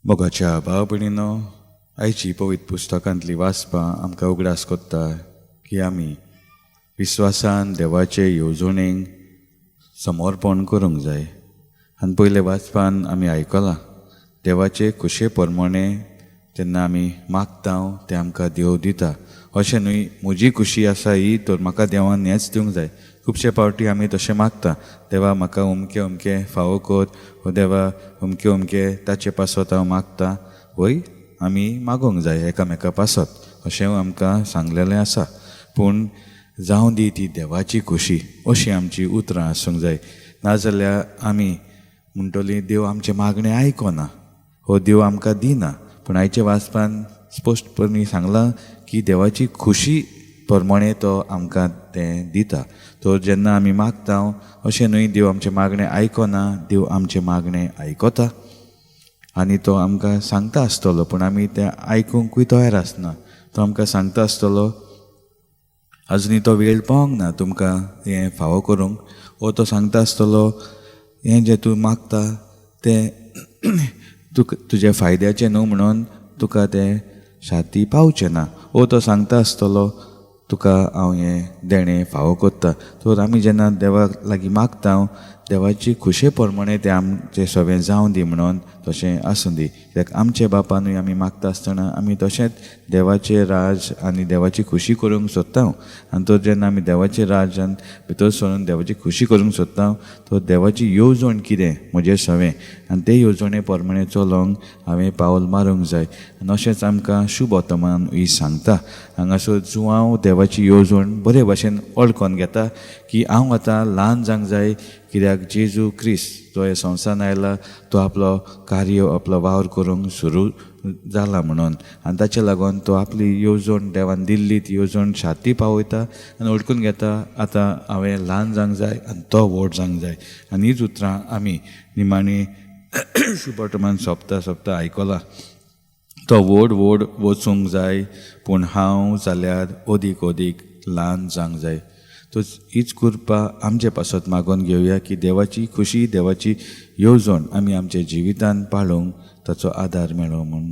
मोगाच्या भाव भयणीनो, आयची पवित्र पुस्तकांतली वाचपां आमकां उगडास कोत्ता की आमी विस्वासान देवाचे येवजणेक समर्पण करूंक जाय. आनी पयले वाचपान आमी आयकलां, देवाचे खुशे प्रमाणे जेन्ना आमी मागता तें आमकां देव दिता. अशें न्हय म्हजी खुशी आसा ही तर म्हाका देवान हेंच दिवंक जाय. खुबशे पावटी आमी तशें मागता, देवा म्हाका अमकें अमकें फावो कर, ओ देवा अमकें अमकें ताचे पासत हांव मागता. वय, आमी मागोंक जाय एकामेका पासत अशें आमकां सांगलेलें आसा, पूण जावं दी ती देवाची खुशी अशी आमची उतरां आसूंक जाय. नाजाल्यार आमी म्हणटली देव आमचें मागणें आयकना हो देव आमकां दिना. पूण आयच्या वाचपान स्पश्टपणी सांगलां की देवाची खुशी प्रमाणे तो आमकां तें दिता. तर जेन्ना आमी मागता अशें न्हय देव आमचें मागणें आयकना, देव आमचें मागणें आयकता आनी तो आमकां सांगता आसतलो, पूण आमी तें आयकुंकूय तयार आसना. तो आमकां सांगता आसतलो अजुनूय तो वेळ पावोंक ना तुमकां हें फावो करूंक, वो तो सांगता आसतलो हें जें तूं मागता तें तुका तुज्या फायद्याचें न्हू म्हणून तुका तें शाती पावचें ना, वो तो सांगता आसतलो तुका हांव हें देणें फावो कोत्ता. तर आमी जेन्ना देवा लागीं मागता देवाची खुशे प्रमाणे तें आमचें सगळें जावं दी म्हणून तशें आसूं दी. कित्याक आमचे बापानूय आमी मागता आसतना आमी तशेंच देवाचें राज आनी देवाची खुशी करूंक सोदता. आनी तर जेन्ना आमी देवाचें राज्यान भितर सरून देवाची खुशी करूंक सोदता तर देवाची येवजण कितें म्हजें सवें आनी ते येवजणे प्रमाणे चलोवंक हांवें पावल मारूंक जाय. आनी अशेंच आमकां शुभ वर्तमानूय सांगता. हांगासर जुवांव देवाची येवजण बरे भाशेन वळखोन घेता की हांव आतां ल्हान जावंक जाय, कित्याक जेजू क्रिस्त जो ह्या संवसारान आयला तो आपलो कार्य आपलो वावर करूंक सुरू जाला म्हणून. आनी ताचे लागून तो आपली येवजण देवान दिल्ली ती येवजण शाती पावयता आनी वळखून घेता आतां हांवें ल्हान जावंक जाय आनी तो व्हड जावंक जाय. आनी हीच उतरां आमी निमाणी शुभ सोंपता सोंपता आयकलां, तो व्हड व्हड वचूंक जाय पूण हांव जाल्यार अदीक अदीक ल्हान जावंक जाय. तर हीच कृपा आमचे पासत मागोवन घेवया की देवाची खुशी देवाची येवजण आमी आमच्या जिवितान पाळूंक ताचो आदार मेळो म्हूण.